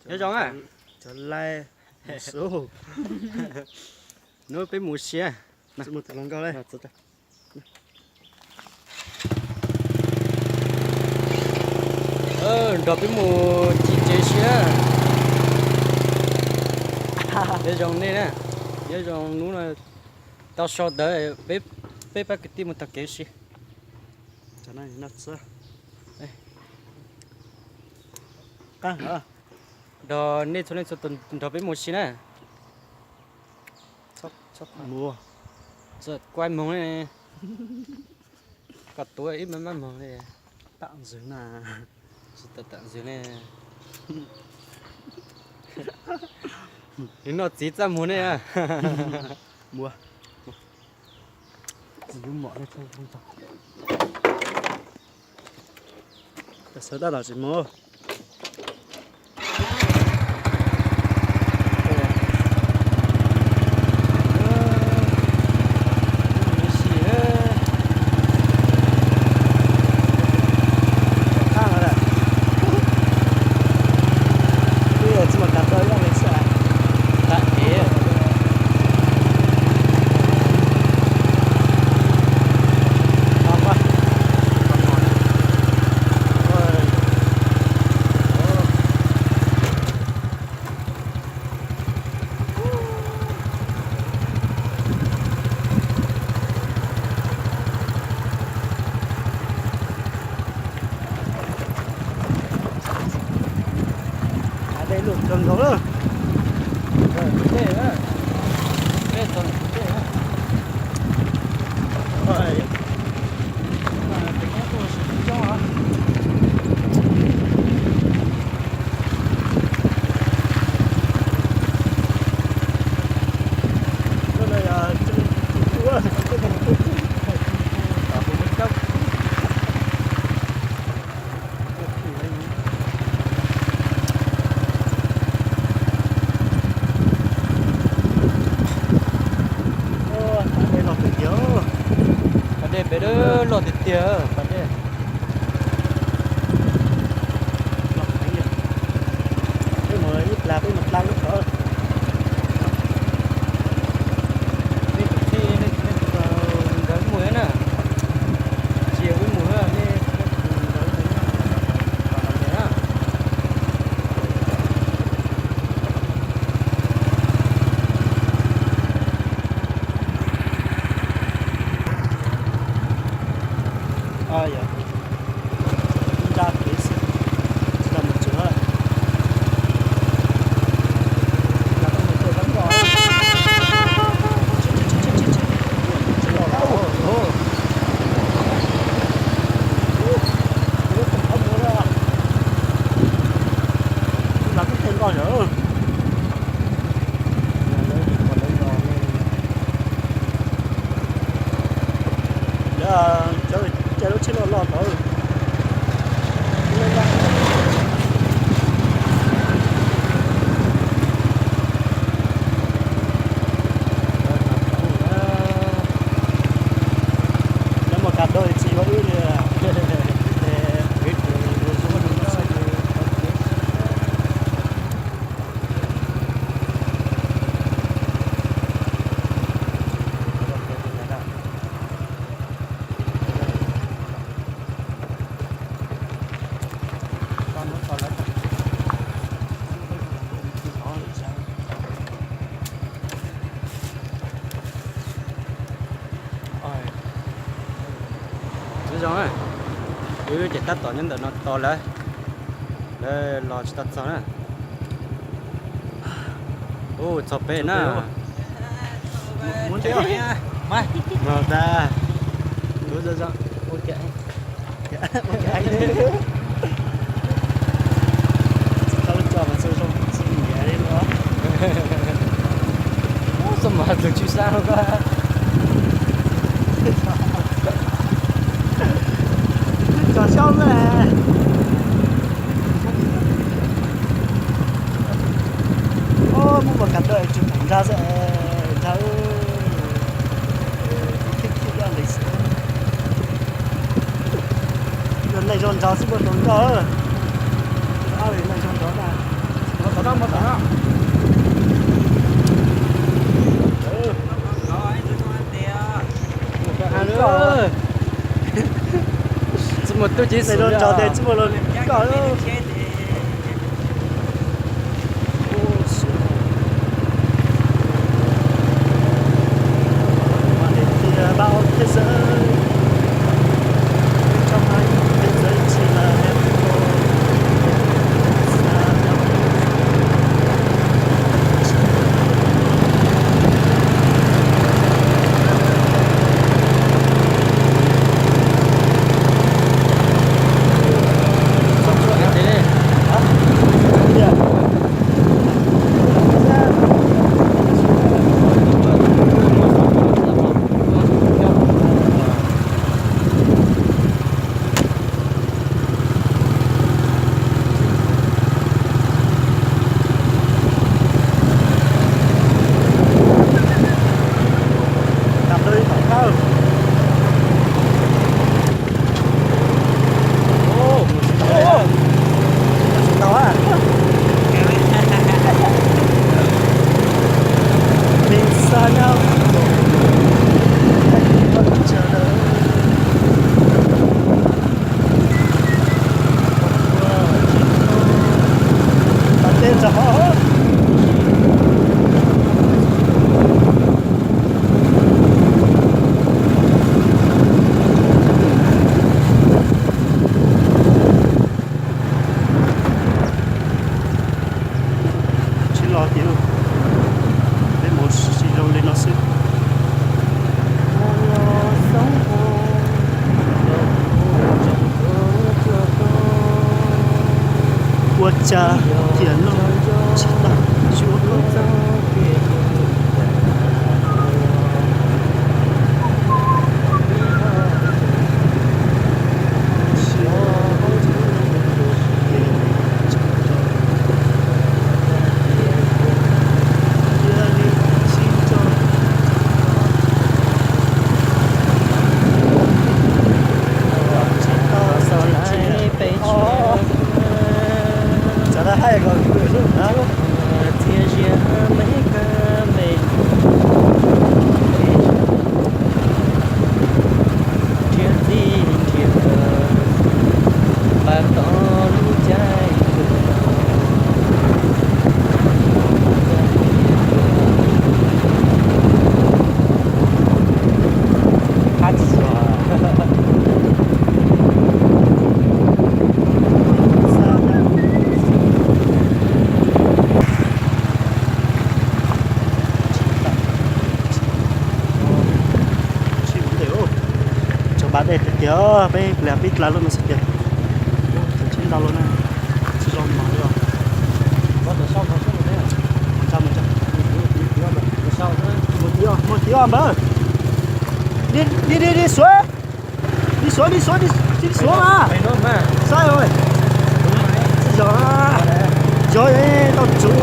Nyob zoo na. Cov laij, hnub peb mus siab. Nrog peb mus cim tsev siab. Nyob zoo nej na, nyob zoo hnub no tau so ntawd, peb pab kwv tij mus taug kev si. Nrog nej txhua leej txhua tus nrog peb mus si na. Kuaj moog, koj tuav ib maj maj moog li. Tam ntxwg na. Tsis tau tam ntxwg ne. Nws noj txiv txaj muag ne. Sawv tab tom tsis mus. Dej lug kawg nkaus lawm. Pas dej pem loj tiag tiag pas dej. Peb mus ib plag peb mus dlaab lub qhov. Peb tus txij nej tus nkawd mus na. Tsis yog wb mus, nej tus nkawd mus na. Nrab kev xwb, tsis tau mus tsuav. Los kuj theej nkoj yom. Lawv caij lub tsheb loj loj tod. Lawv mus kag dog tsis yuav wb li. Nyob zoo, wb ces tab tom nyob ntawm no tos lawv, lawv los tsis tau txog na. Ub, txog peb na. Mus tas. Txog mas tus tsis sab. Txog xyoob xwb. Muab mus kav dawm tsis pom ntsa xwb, ntsa. Yog neeg zoo nraug xwb muaj tau nkauj. Ob neeg zoo nraug na, muaj tau Tsis muaj tub ceev xwm, tsis muaj los koj. Tsis los tiag, peb mus sib zoo li no xwb. Ua cas tiam no tsis tau tsuav koj? Tsis mus ntej, tsam pab dej tiag tiag, peb pliag pib dlav lub no xwb tiag. Tsis ntau lawm na, tsis zoo mov li os. Mus tim, mus tim npawg. Li, li, li, li Suav. Li Suav, li Suav, li, li Suav mas. Saib, tsis yog, yog tau tsum.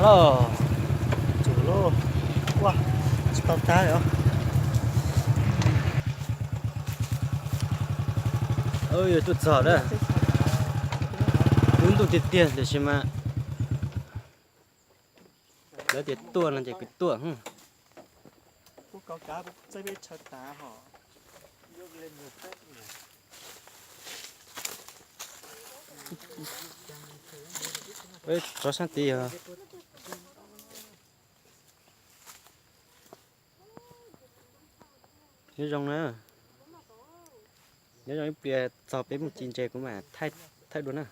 Los, tsum lauj, ua, tsis tau tab os. Yuav tuaj txog na, lub ntuj tiag tiag tiam sis mas lawv tias tuaj no ces kuv tuaj. Peb rov sab tid os. Nyob zoo na, nyob zoo ib pliag txog peb mus ci ntses kuv mam thaij dua na.